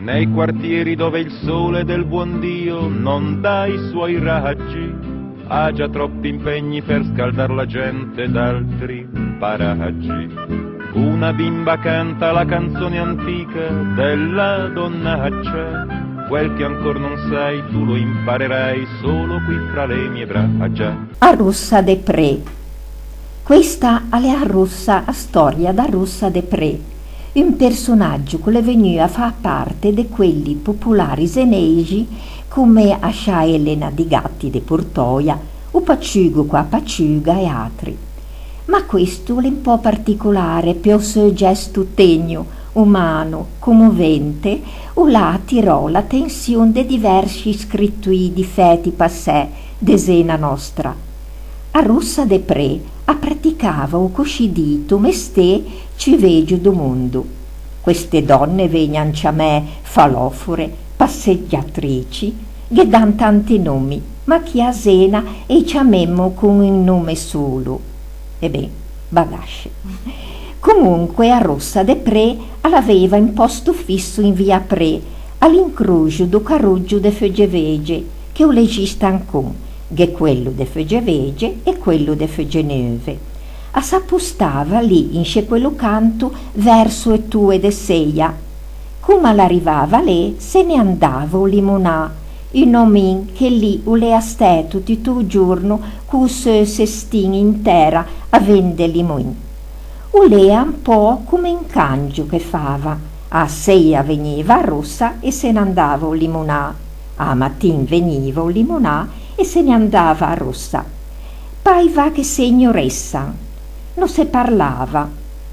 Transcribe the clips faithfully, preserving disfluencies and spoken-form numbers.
Nei quartieri dove il sole del buon Dio non dà i suoi raggi, ha già troppi impegni per scaldar la gente d'altri paraggi. Una bimba canta la canzone antica della donnaccia. Quel che ancor non sai, tu lo imparerai solo qui fra le mie braccia. A rossa de prê. Questa a l'é a rossa, a stòria da rossa de prê, un personaggio ch'o l'é vegnua a fâ parte de quelli popolari zeneixi, come a sciaelena di gatti de Portòia, o paciugo co a paciuga e atri. Ma questo o l'é un pö particolare pe-o seu gesto tegno, umano, comovente, o l'à attirou l'atension de diversi scritui di fæti passæ de zena nòstra. A rossa de prê a praticava o coscì dito mestê ciù vegio do mondo. Queste dònne vegnan ciamæ falòfore, passegiatrici, ghe dan tanti nomi, ma chì a zena e ciamemmo con un nome solo. E ben, bagasce. Comunque a rossa de prê a l'aveiva un pòsto fisso in via Prê, à l'incroxo do carroggio de Feugevege, che o l'existe ancon, gh'é quello de Feugevege e quello de Feugeneuve. A s'appostava lì, in sce quello canto, verso e toe de seia. Comme a l'arrivava lì, se ne andava o limonà, un omin che lì o l'ea stæto tutto o giorno co-o seu sestin in tæra a vende limoin. O l'ea un pö comme un cangio che fava, a-a seia vegniva a rossa e se n'andava o limonà, a-a matin vegniva o limonà e se ne andava a rossa. Paiva che se ignoressan, no se parlava,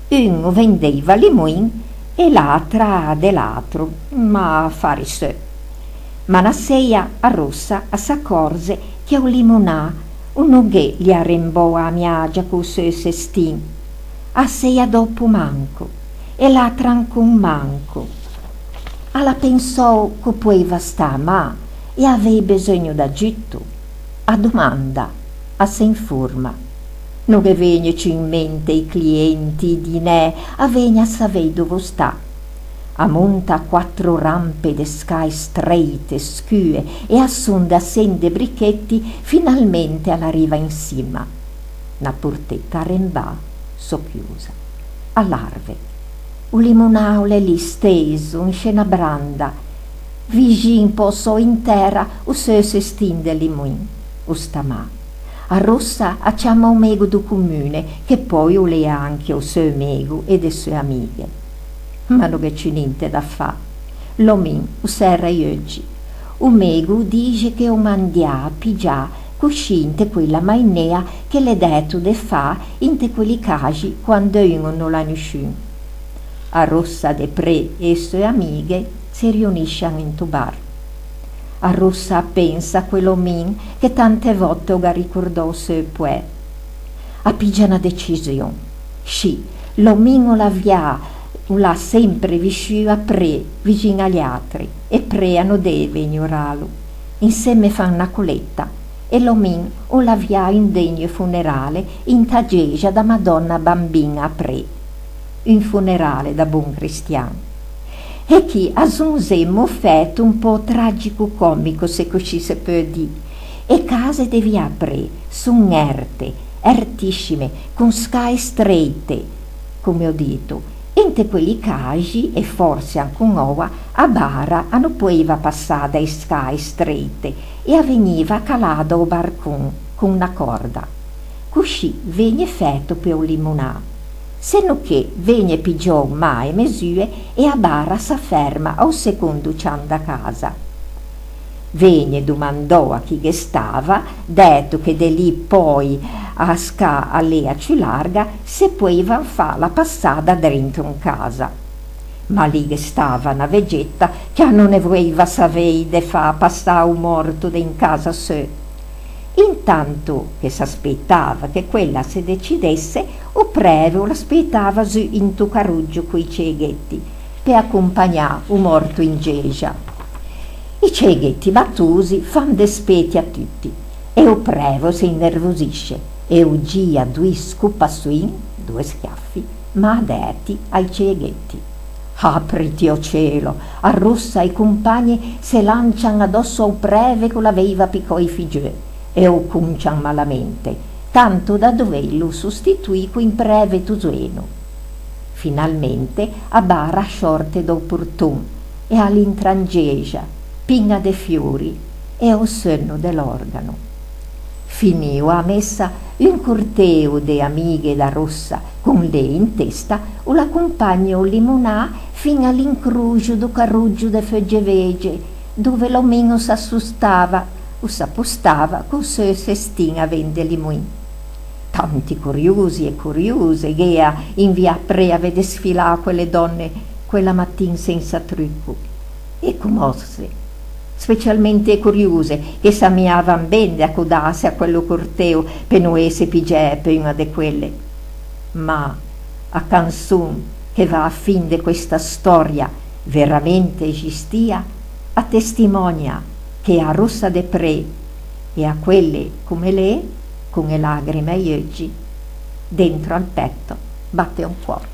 un o vendeiva limoin e l'atra de l'atro, ma afari seu. Ma na seia a rossa a s'acorze che o limonà o no ghe li arremboa a miagia co-o seu sestin. A seia dòpo manco, e l'atra ancon manco. A l'à pensou ch'o poeiva stâ mâ e avei beseugno d'agiuto. A domanda, a se informa. No ghe vegno ciù in mente i clienti, i dinè, a vegno a savei dov'o stà. A monta a quattro rampe de scae streite, scue, e a sonde a sende brichetti, finalmente a l'arriva in sima. Na portetta arrembà, socchiusa. A l'arve. O limonà o l'é lì steiso, in sce na branda, vixin pö sò in tæra o seu sestin de limoin. O sta mâ. A rossa a ciama o mego do comune, che poi o l'ea anche o seu mego e de sue amighe. Ma no gh'é ciù ninte da fâ. L'omin o serra i euggi. O mego o dixe che o mandià a piggiâ coscì inte quella mainea che l'é dæto de fâ inte quelli caxi quande un o no l'à nisciun. A rossa de prê e e seu amighe se riuniscian into bar. A rossa a pensa a quell'omin che tante vote o gh'à ricordou o seu poè. A piggia na decision. Scì, l'omin o l'avià, o l'à sempre visciuo aprê, vixin a liatri, e prê a no deve ignorâlo. Inseme fan na coletta, e l'omin o l'avià un degno funerale inta gexa da Madonna Bambin aprê. Un funerale da bon cristian. E chì a zonzemmo fæto un pö tragico-comico, se coscì se peu dî. E case de via aprê son erte, ertiscime, con scae streite, comme ò dito, e inte quelli caxi, e forse ancon oua, a bara a no poeiva passâ da-e scae streite e a vegniva calada a-o barcon con na còrda. Coscì vegnie fæto pe-o limonâ. Se no che vegnie piggiou mâ e mesue e a bara a s'aferma a-o secondo cian da casa. Vegnie domandou a chi ghe stava, dæto che de lì poi a scaa a l'ea ciù larga, se poeivan fâla passâ da drento in casa. Ma lì ghe stava na vegetta che a no ne voeiva savei de fâ passâ o morto de in casa seu. Intanto che s'aspeitava che quella se decidesse, o preve o l'aspeitava zu into carroggio coi ceghetti, pe acompagnâ o morto in gexa. I ceghetti batosi fan despeti a tutti, e o preve o se innervosisce e o gia doî scopassoin, doe schiaffi, mâ dæti ai ceghetti. Apriti ò cielo, a Rossa e i compagni se lancian adosso a-o preve ch'o l'aveiva piccò i figgeu e ô concian malamente, tanto da doveilo sostituî co un preve tosoeno. Finalmente a bara a sciòrte da-o porton e a l'intrangexa, piña de fiori e a-o seunno de l'òrgano. Finio a messa, un corteo de amighe da Rossa, con lê in testa, o l'accompagne a-o limonâ fin à l'incroxo do carroggio de feugge vegie, dove l'omin o s'assostava, o s'appostava co-o seu sestin à vende limoin. Tanti coriosi e coriose gh'ea in via Preave de sfilâ quelle donne quella matin sensa trucco e commòsse, specialmente e coriose che s'ammiavan ben de accodâse à quello corteo pe no ëse pigiæe pe uña de quelle. Ma a canson che va a fin de questa stòria veramente esistìa a testimònia che a Rossa de Pré e à quelle comme lê, con e lagrime ai euggi, dentro al petto batte un cuor.